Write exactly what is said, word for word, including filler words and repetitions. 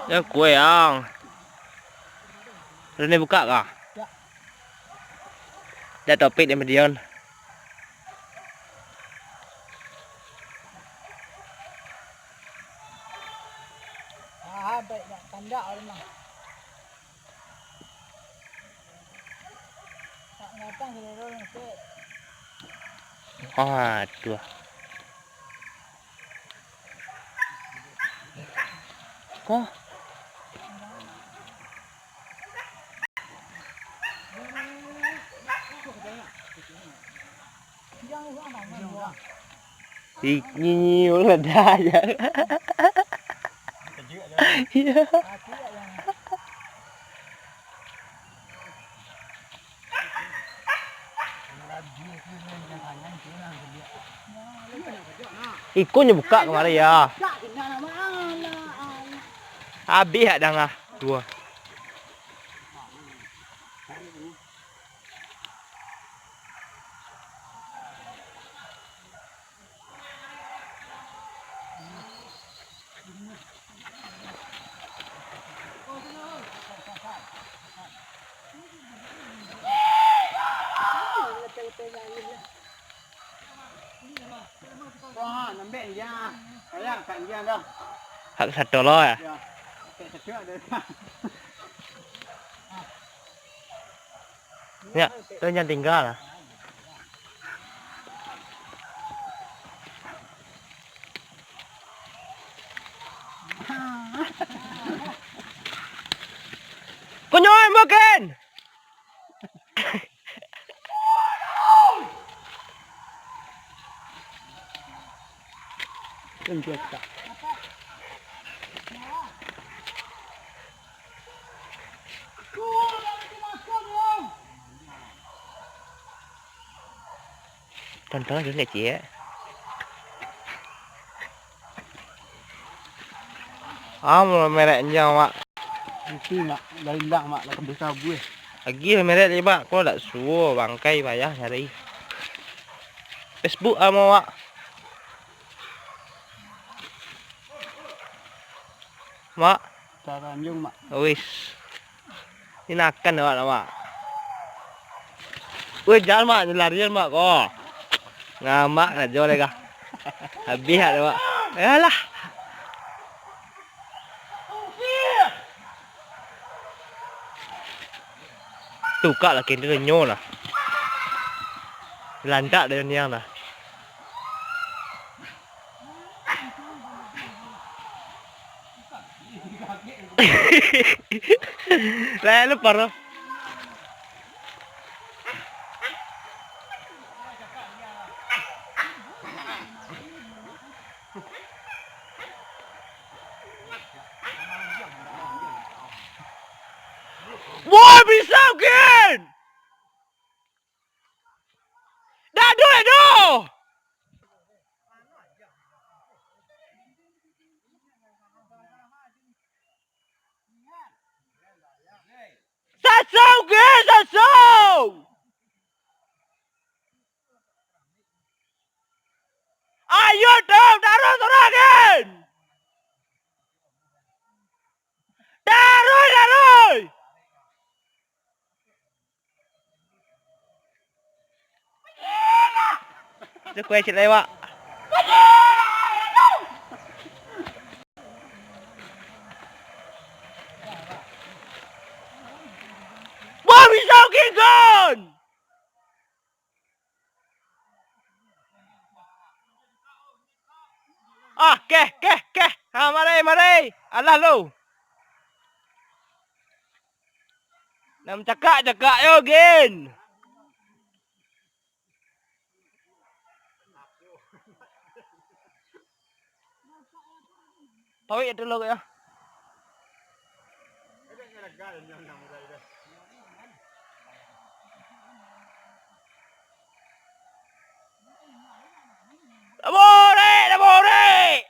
Yang kue ang. Udah ni buka kah? Dak topik dia medion. Ah, baik dak kandak orang mah. Tak ngatang selera orang tu. Aduh. Kok? Nyi-nyi ulah dah aja. Iya. Iko nyo buka kamari ya. Habis dak dangah. Dua. Wah, nambek dia. Sayang, tak dia dah. Hak satu lo ya. Ya. Hak satu ada. Ya, tu jangan tinggal lah. Kunyoan bukan? Tunjuk tak? Tonton dulu, Cik. Ah, murah merek nyo, Mak. Itu, Mak. Lain dak, Mak. Lah kebisa buih. Lagi merek ni, Mak. Kau dak suo bangkai payah nyari. Facebook amo, Mak. Mak. Taranjung, Mak. Wis. Inakan awak lah, Mak. Weh, jan, Mak, larian, Mak, ko. Ngamak rajo deh kah. Habis dah, Mak. Alah. Tukak lah, kini nyo lah. Lantak dia niang lah. Lah, lapar tu. Wah, bisa, Ken! Dah, duit tu! Sasau, Ken, sasau! Ayo dong, taruih, taruih, Ken! Taruih, taruih! Tu kuai cik lewat. Wah, bisa kick on! Ah, keh, keh, keh. Ha, marai, marai. Alah lo. Nan cakak-cakak yo, Gin. Tawik dulu ya. Laborek, laborek.